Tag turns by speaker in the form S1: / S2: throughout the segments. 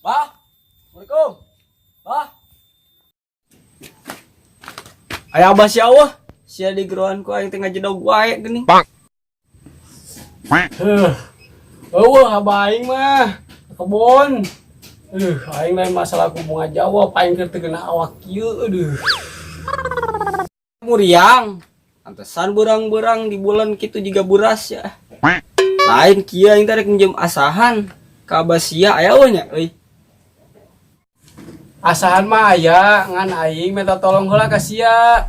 S1: Bah. Assalamualaikum. Bah. Aya abah sia wah. Sia digeroan ku aing teh ngajedog wae geuning.
S2: Heuh. Euweuh abah aing mah ke kebon. Aduh, aing lain masalah ku bunga jawab, aing keur teu geunah awak kieu, aduh.
S1: Muriang. Pantesan berang-berang di bulan kitu juga buras ya. Lain kieu aing teh rek minjem asahan ka abah sia aya euweuh nya euy.
S2: Asahan mah aya, ngan aing minta tolong heula ka sia.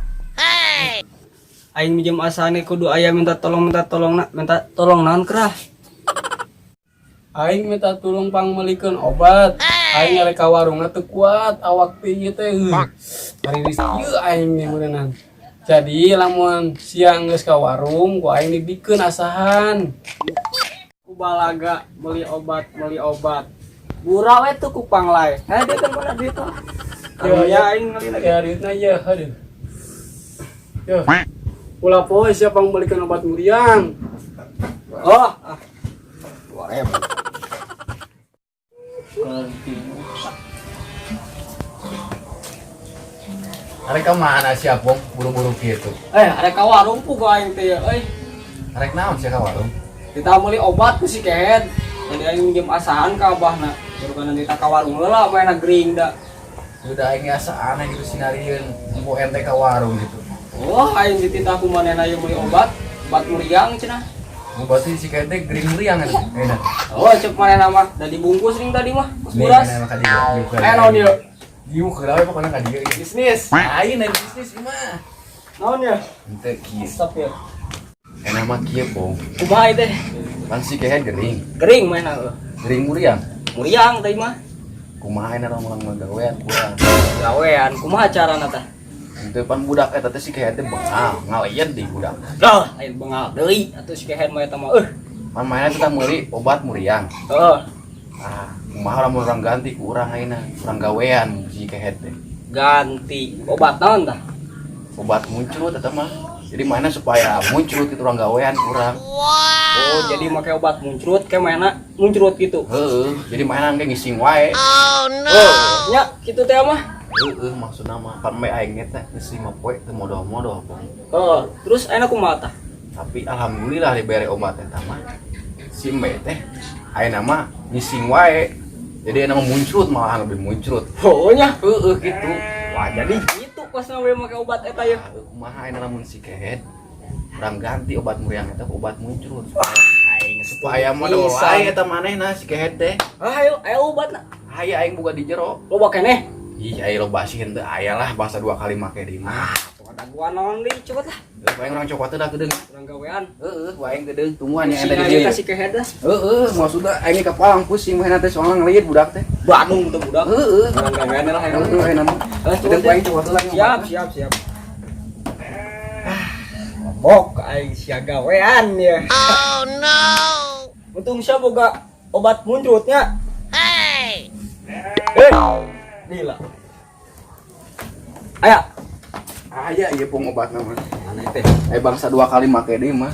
S1: Aing minjem asahan kudu aya minta tolong na, minta tolong naon kerah.
S2: Aing minta tulung pangmeulikeun obat. Aing arek ka warungna teu kuat, awak teh ieu teh. Hariris ieu aing nih meureunan. Jadi lamun siang geus ka warung, ku aing dibikeun asahan.
S1: Ku balaga beli obat, beli obat. Gura we tuh ku panglay. Heh, dia kan mana duit tuh. Karunya aing ngeuli lagi.
S2: Ya duitna ieu, aduh. Yo. Ulah poe sia pangmeulikeun obat muriang.
S1: Oh, ah. 2000. Ganti.
S3: Arek ka mana sih Apong buru-buru gitu?
S1: Eh, arek ka warung pu aing teh ya, euy.
S3: Arek naon sih ka warung?
S1: Kita meuli obat ku si Kehed. Jadi aing minjem asahan ka abahna. Baru kana nita ka warung heula mainna gering da.
S3: Udah aing asa aneh gitu sinarieun empo ente ka warung gitu.
S1: Oh, aing dititah ku manehna ieu meuli obat, obat muriang cenah.
S3: Mau berarti si Kehed teh gering muriang kan? Enak.
S1: Oh, cek manehna mah da dibungkus ring tadi mah, kus buras.
S3: Nih, ka dieu.
S2: Eh, naon ieu?
S3: Dieu heula we pokona ka dieu.
S2: Bisnis.
S3: Aing naik bisnis ieu mah.
S1: Naon ya?
S3: Henteu kieu.
S1: Stop ya.
S3: Enak mah kieu, Pong.
S1: Kumaha ieu teh?
S3: Kan si Kehed gering.
S1: Gering manehna heuh.
S3: Gering muriang.
S1: Muriang tadi mah.
S3: Kumaha enak orang-orang gawean kurang.
S1: Gawean, kumaha carana tah?
S3: Henteu pan budak eta teh si Kehed teh bengal, ngaleyen di budak.
S1: Dah, lain bengal deui atuh si Kehed mah eta mah.
S3: Pan mainna teh meuli obat muriang.
S1: Heeh.
S3: Ah, kumaha lamun urang ganti ku urang ayeuna, urang gawean si Kehed teh.
S1: Ganti obat naon tah?
S3: Obat muncrut eta mah. Jadi mana supaya muncrut itu urang gawean kurang.
S1: Oh, jadi make obat muncrut kayak mana muncrut gitu.
S3: Heeh, jadi mana ge ngising wae.
S1: Oh, nya kitu teh mah.
S3: Heeh, maksudna mah pan me aing teh geus 5 poe teu modol-modol, Bang.
S1: Heeh, terus ayeuna kumaha tah?
S3: Tapi alhamdulillah dibere obat eta mah. Si Mbe teh ayeuna mah ngising wae. Jadi ayeuna mah muncrut malahan lebih muncrut.
S1: Oh nya.
S3: Heeh gitu.
S1: Wah, jadi gitu pas we make obat eta ya.
S3: Heuh, kumaha ayeuna lamun si Kehed urang ganti obat muriang eta ku obat muncrut.
S1: Aing
S3: Supaya modol wae eta manehna si Kehed teh.
S1: Ah, ayo ayo obatna.
S3: Aya aing boga di jero.
S1: Loba keneh.
S3: Ih, aya loba sih henteu aya lah bangsa dua kali make di mah.
S1: Tuh ada gua naon deui cepet lah.
S3: Heuh, aing urang cokot teh da geudeung.
S1: Urang gawean.
S3: Heeh, aing geudeung tungguan yang
S1: Si
S3: eta di
S1: aing
S3: dieu.
S1: ka si Kehed lah.
S3: Heeh, maksudna aing ka palang pusing manehna teh soalna ngeliut budak teh.
S1: Bandung tuh budak.
S3: Heeh.
S1: Urang gawean lah ayo.
S3: Heeh, aing mah.
S1: Eh,
S3: Geudeung ku aing cokot lah.
S1: Siap, siap, siap. Ah, mabok aing sia gawean ya. Oh no. Untung sia boga obat muncrutnya. Hey. Eh, gila. Aya,
S3: Aya ieu pong obatna mah.
S1: mana teh?
S3: Eh bangsa dua kali make deui mah.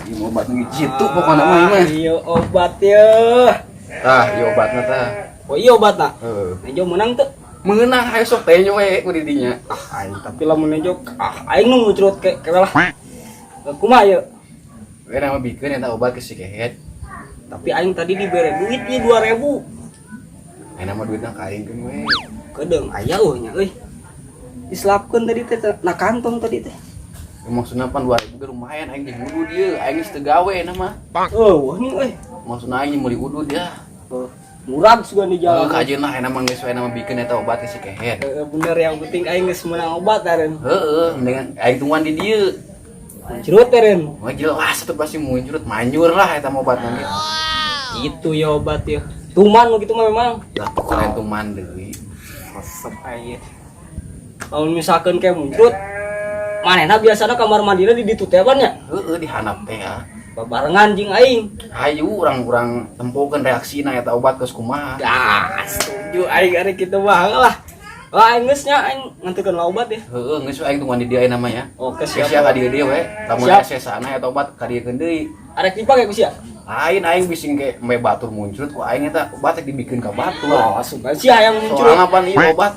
S3: Ieu obatna ge jitu pokona mah ieu mah.
S1: Iya obat ya.
S3: Tah, ieu obatna tah.
S1: Oh iya obatna.
S3: Heeh.
S1: Nejo menang tuh.
S3: Meunang hayo sok teh we ku di dinya.
S1: Ah, aing tapi lamun nejo ah aing nu muncrut ke ke lah. Kumaha ieu?
S3: We nama bikeun eta obat ke si Kehed.
S1: Tapi aing tadi dibere duit ieu 2000.
S3: Aing mah duitna ka aing keun we.
S1: Kedeung aya euy nya euy. Diselapkeun tadi teh na kantong tadi teh.
S3: Ya, maksudna pan 2000 ge lumayan aing jeung udud ieu, aing geus teu gawe na mah.
S1: Oh, wah nih euy.
S3: Maksudna aing meuli udud ya.
S1: Oh, murag sugan di
S3: Jalan
S1: jalan.
S3: kajeun lah aing mah geus we nama bikeun eta obat ke si Kehed.
S1: Heeh, bener yang penting aing geus meunang obat aren.
S3: Heeh, mendingan aing tungguan di dieu.
S1: Muncrut aren.
S3: Wah jelas itu pasti muncrut manjur lah eta mah obatna ge.
S1: Itu ya obat ya. Tuman nu kitu mah memang.
S3: Lah pokoknya tuman deui.
S1: Resep aing. Lamun misalkan kayak muncrut, manehna biasana kamar mandina di ditu teh ban nya.
S3: Heeh di handap teh ya.
S1: Babarengan jeung aing.
S3: Hayu urang-urang tempokeun reaksina eta obat geus kumaha.
S1: Gas, setuju aing ari kitu mah lah. Wah, aing geus nya aing nganterkeun lah obat ya.
S3: Heeh, geus we aing tungguan di dieu ayeuna mah ya.
S1: Oke,
S3: Siap
S1: siap.
S3: ka dieu dieu we. Lamun
S1: Siap.
S3: aya sesana eta obat ka dieu deui.
S1: Arek dipake ku sia.
S3: Lain aing bisi ge me batur muncrat ku aing eta obat rek dibikeun ka batur.
S1: Oh, sugan sia yang muncul.
S3: Soalna pan ieu obat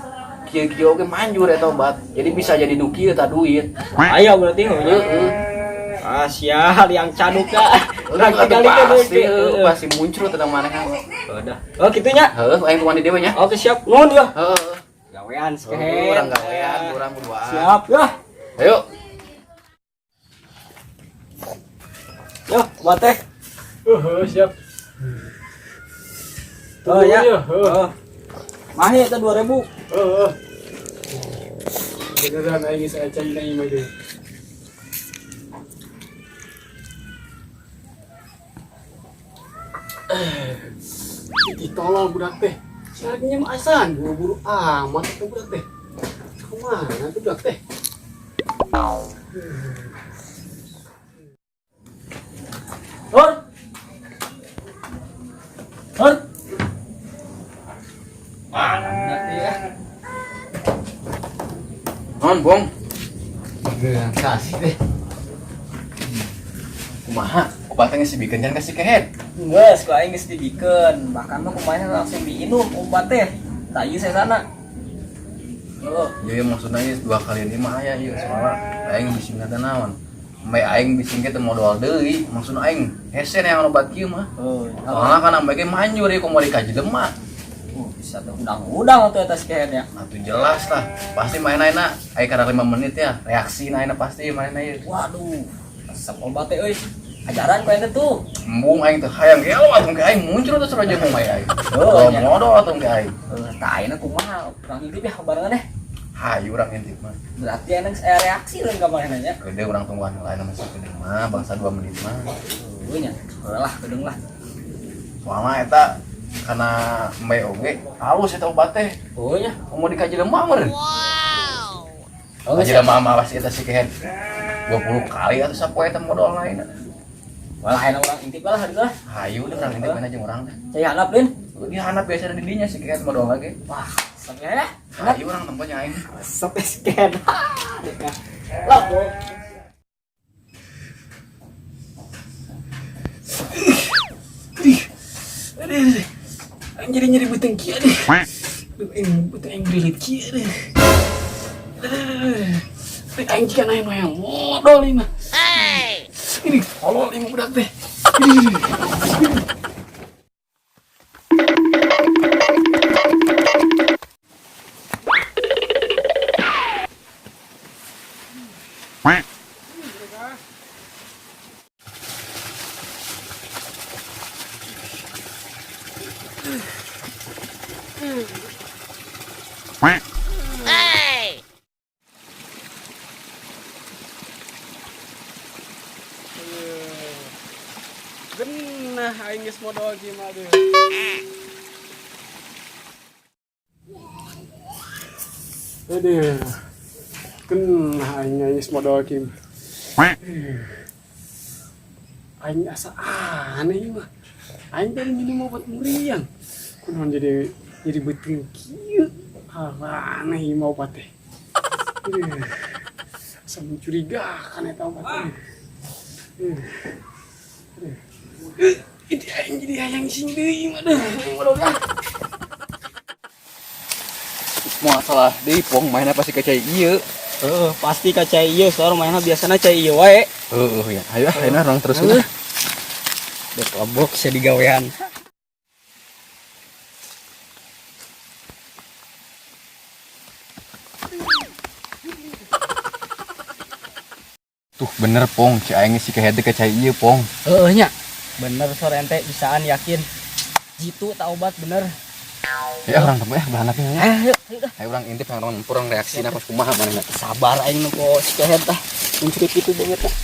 S3: kieu-kieu oge manjur eta obat. Jadi bisa jadi nu kieu ta duit.
S1: Aya berarti heuh nya.
S3: Heeh.
S1: Ah, sia yang caduk ya.
S3: Urang
S1: Urang
S3: atuh
S1: tinggal
S3: pasti heuh, pasti muncrat eta maneh.
S1: Udah. Oh, kitu nya.
S3: Heuh, aing tungguan di dieu we nya.
S1: Oke, siap. Nuhun ya.
S3: Heuh.
S1: Gawean
S3: Heuh,
S1: sekehet.
S3: urang gawean, urang berduaan.
S1: Siap ya.
S3: Ayo.
S1: Yo, obat teh.
S2: Heeh, siap.
S1: Oh ya.
S2: Tunggu ya, heuh.
S1: Oh. Mahi eta 2000.
S2: Heeh. Beneran aing geus aya cai na ieu mah deui. Ih, tolol budak teh. Si arek nyium asan, buru-buru amat itu budak teh. Kemana tuh budak teh?
S1: Hur. Hur. Mana budak teh ya?
S3: Non, Bong.
S2: Beneran kasih teh.
S3: Kumaha? Obatnya geus dibikeun kan ka si kehed.
S1: Geus, ku aing geus dibikeun. Bahkan mah kumaha langsung diinum obat teh. Tah ieu sesana. Oh,
S3: Iya, iya maksudnya ieu dua kali ini mah aya ieu soalna aing bising teh naon. Embe aing bising ge teu modal deui, maksudna aing hese yang obat kieu mah.
S1: oh.
S3: Soalna kan ambe ge manjur ieu komo di ka jelema.
S1: Bisa tuh udang-udang tuh atas kehed ya.
S3: Atuh jelas lah, pasti main ayeuna aya kada 5 menit ya, reaksi ayeuna pasti main ieu.
S1: Waduh, resep obat teh euy. Ajaran ku ente tuh.
S3: Embung aing teh hayang gelo atuh ke aing muncul tuh raja mah aing.
S1: Oh,
S3: Oh,
S1: nya.
S3: modal atuh ke aing.
S1: Tah ayeuna kumaha? Urang intip ya barengan deh.
S3: Hayu urang intip mah.
S1: Berarti ayeuna geus aya reaksi lain ka manehna nya.
S3: Gede urang tungguan heula ayeuna masih gede mah bangsa 2 menit mah.
S1: Heuh nya. Heuh lah, kedeung lah.
S3: Soalna eta karena embe oge halus eta obat teh.
S1: Oh nya.
S3: Komo di ka jelema meureun.
S1: Oh,
S3: Ka jelema mah pasti eta si kehed 20 kali atuh sapoe eta modal lain.
S1: Walah ayeuna urang intip lah hari lah.
S3: Hayu deh urang intip aja urang teh.
S1: Cai handap lin.
S3: Di handap biasa di dinya si kehed modal lagi.
S1: Wah, resep ya. Handap.
S3: Hayu urang tempatnya aing.
S1: Resep ya si kehed. Lah, Bo.
S2: Aduh, aing jadi nyeri beuteung kieu deh. Aduh, aing beuteung aing berilit kieu deh. Aduh, aing jika aya nu hayang modal ieu mah. Ini tolol ieu budak teh. Genah aing geus modal kieu mah aduh. Aduh. Genah aing geus modal kieu. Aing asa aneh ieu mah. Aing tadi minum obat muriang. Kunaon jadi beuteung kieu. Ah, aneh ieu mah obat teh. Aduh. Asa mencurigakan eta obat teh. Aduh. Ini aing jadi hayang sing deui mah deh. Aing modal ah.
S3: Masalah deui pong mainna pasti ka cai ieu.
S1: Heeh, pasti ka cai ieu, soalnya mainna biasana cai ieu wae.
S3: Heeh ya. Hayu ah ayeuna urang terus lah.
S1: Dek lebok sia digawean.
S3: Tuh bener pong, si aing si kehed ka cai ieu pong.
S1: Heeh nya. Bener sore ente bisaan yakin. Jitu tak obat bener.
S3: Ya urang temu ya belah handapnya ya.
S1: Ayo, ayo, ayo dah.
S3: Ayo urang intip yang urang reaksi pas kumaha manehna.
S1: Sabar aing nempo si kehed tah. Mencuri kitu banget tah.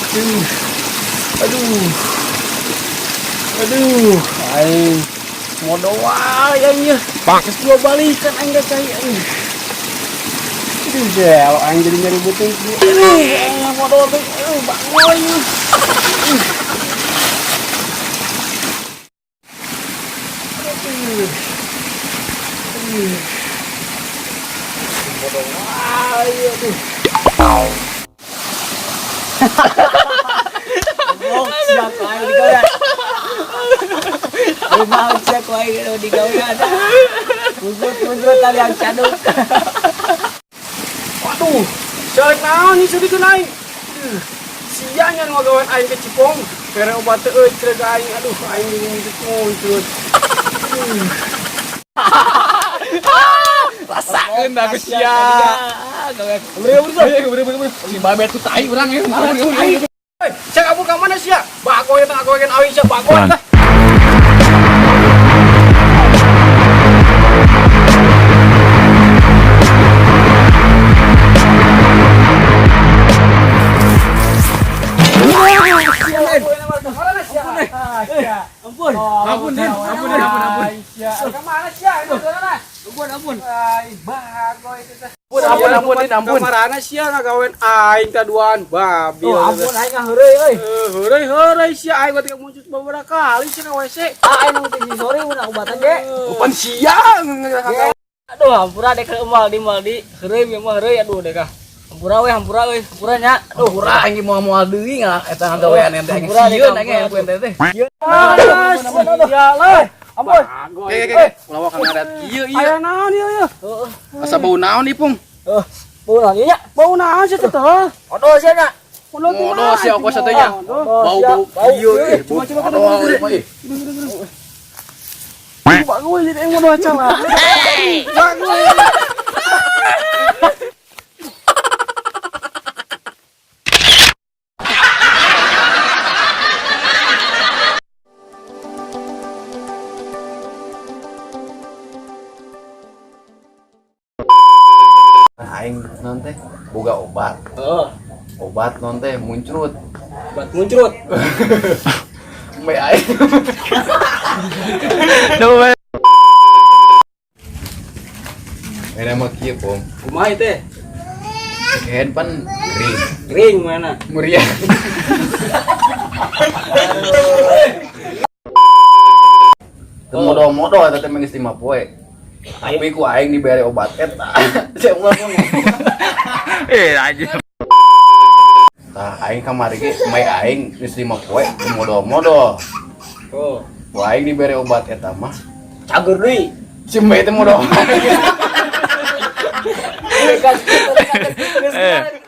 S2: Aduh. Aduh. Aduh, aing modol wae aing ya. Geus dua balikan aing ka cai aing. Aduh, gelo aing jadi nyari beuteung. Aduh, aing modol teh. Aduh, bangoy. Aduh. Aduh. Modol wae aduh.
S1: Goblok sia ku aing digawean. Rumah sia ku aing digawean. Muncrat-muncrat yang caduk.
S2: Waduh, selek naon ieu sedikeun aing. Sia nya nu ngagawean aing ke Cipong. Bere obat teu euy ka aing. Aduh, aing muncrat-muncrat.
S3: Rasakeun aku sia.
S1: Gawean.
S3: Beri, beri, beri. Si babe tuh tai urang ya.
S2: Hei, sia kabur ka mana sia? Bagoy teh ngagoekeun aing sia bagoy teh.
S1: Ampun.
S3: Ampun, Din. Ampun, Din. Ampun, ampun.
S2: Ka mana sia?
S1: Ampun, ampun.
S2: Ai, bagoy teh.
S3: Ampun, ampun, ampun, Din, ampun.
S2: Kamarana sia ngagawean aing kaduaan babi.
S1: Oh, ampun aing ngaheureuy euy.
S2: Heureuy heureuy sia aing ketika muncul beberapa kali sia ka WC.
S1: Ah, aing nu teh sore mun obatan ge.
S3: Pan sia.
S1: Aduh, hampura dek moal di moal di. Heureuy mah heureuy aduh dek ah. Hampura we, hampura we, hampura nya. Aduh,
S3: Hampura aing moal moal deui eta ngagawean ente aing
S1: Hampura,
S3: sieun
S1: Dek,
S3: aing ku ente teh.
S2: Ah, sia lah.
S1: Ampun.
S2: Bagoy.
S3: Ke, ke, ke. Ulah wak ngadat kieu ieu.
S2: Aya naon ieu ieu?
S1: Heeh.
S3: Asa bau naon ieu, Pung?
S1: Heeh. Bau naon ieu nya?
S2: Bau naon sih teh?
S1: Odol sia nya.
S3: Modol sia ongkos teh nya.
S1: Odol
S3: Bau
S1: sia.
S3: bau
S1: Bau
S3: kieu
S1: ieu.
S3: ih.
S2: Coba, coba,
S3: Odol
S2: coba,
S3: ieu mah, ih.
S2: Bagoy jadi aing modol acan lah. Bagoy.
S3: Aing non teh boga obat.
S1: Heeh.
S3: Obat non teh muncrut.
S1: Obat muncrut.
S3: Embe aing. Ini mah kieu, Pung.
S1: Kumaha teh?
S3: Kehead pan kering.
S1: Kering mana?
S3: Meriah. Teu modol-modol eta teh geus 5 poe. Tapi ku aing dibere obat eta. Saya ulah ngomong.
S4: Eh, aja.
S3: Tah aing kamari ge mai aing geus 5 poe teu modol-modol.
S1: Oh,
S3: Ku aing dibere obat eta mah.
S1: cager deui.
S3: Si Mei teh modol.
S1: Eh.